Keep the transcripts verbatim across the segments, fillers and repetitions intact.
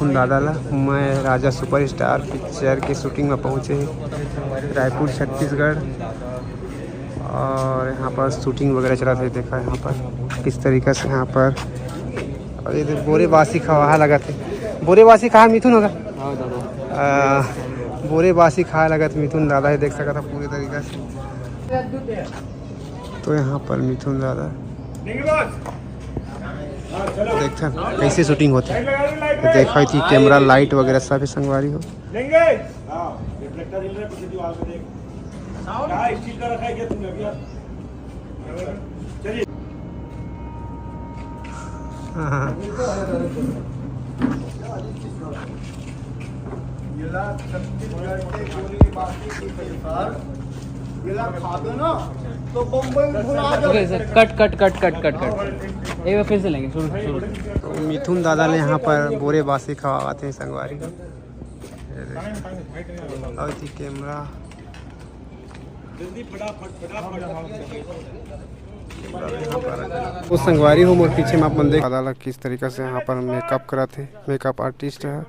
दादा ला मैं राजा सुपरस्टार पिक्चर के शूटिंग में पहुँचे हे रायपुर, छत्तीसगढ़। और यहाँ पर शूटिंग वगैरह चलत हे। देखा यहाँ पर किस तरीका से यहाँ पर, और इधर बोरे बासी खवाहा लगत हे। बोरे बासी खाए मिथुन होगा। हाँ दादा। आ, बोरे बासी खाए लगत मिथुन दादा, ये देख सकत ह पूरे तरीका से। तो यहाँ पर मिथुन दादा देखथन कैसे शूटिंग होथे। देखा थी कैमरा, लाइट वगैरह सब संगवारी हो। लेंगे। हाँ, रिफ्लेक्टर हिल रहा है, पीछे दीवार पे देख। क्या स्टील का रखा है क्या तुमने अभी? चलिए। हाँ। ये ला छत्तीसगढ़ के बोरे बासी की सरकार, ये ला खा दो ना, तो बंबई में भुला जाओ। ओके सर, कट कट कट कट कट कट। एक बार फिर से लेंगे, शुरू शुरू। तो मिथुन दादा ने यहाँ पर बोरे बासी खवावत हे संगवारी। ये देखो। अउ जी कैमरा। वो संगवारी हो मोर पीछे में आप मन देख दादा ला किस तरीका से यहाँ पर मेकअप करत हे, मेकअप आर्टिस्ट है।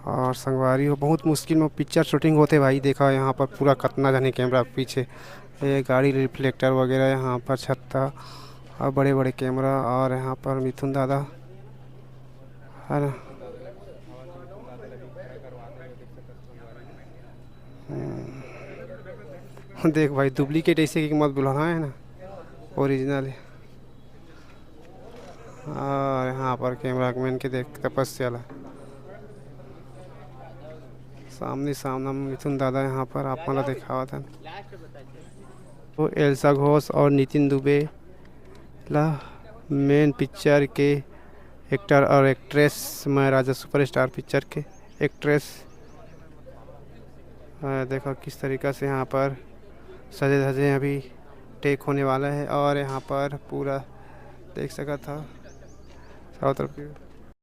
और संगवारी हो बहुत मुश्किल में पिक्चर शूटिंग होथे भाई। देखा यहाँ पर पूरा कतना जने कैमरा के पीछे, ये गाड़ी रिफ्लेक्टर वगैरह, यहाँ पर छत्ता और बड़े बड़े कैमरा और यहाँ पर मिथुन दादा है ना। हम्म। देख भाई, डुप्लीकेट ऐसे कि मत बुलाना है ना, ओरिजिनल है। और यहाँ पर कैमरा मैन के देख तपस्या ला सामने सामने मिथुन दादा यहाँ पर आप मन ला दिखावत हन। तो एल्सा घोष और नितिन दुबे ला मेन पिक्चर के एक्टर और एक्ट्रेस, मैं राजा सुपरस्टार पिक्चर के एक्ट्रेस। अ, देखो किस तरीका से यहाँ पर सजे धजे अभी टेक होने वाला है और यहाँ पर पूरा देख सकत ह चारों तरफ।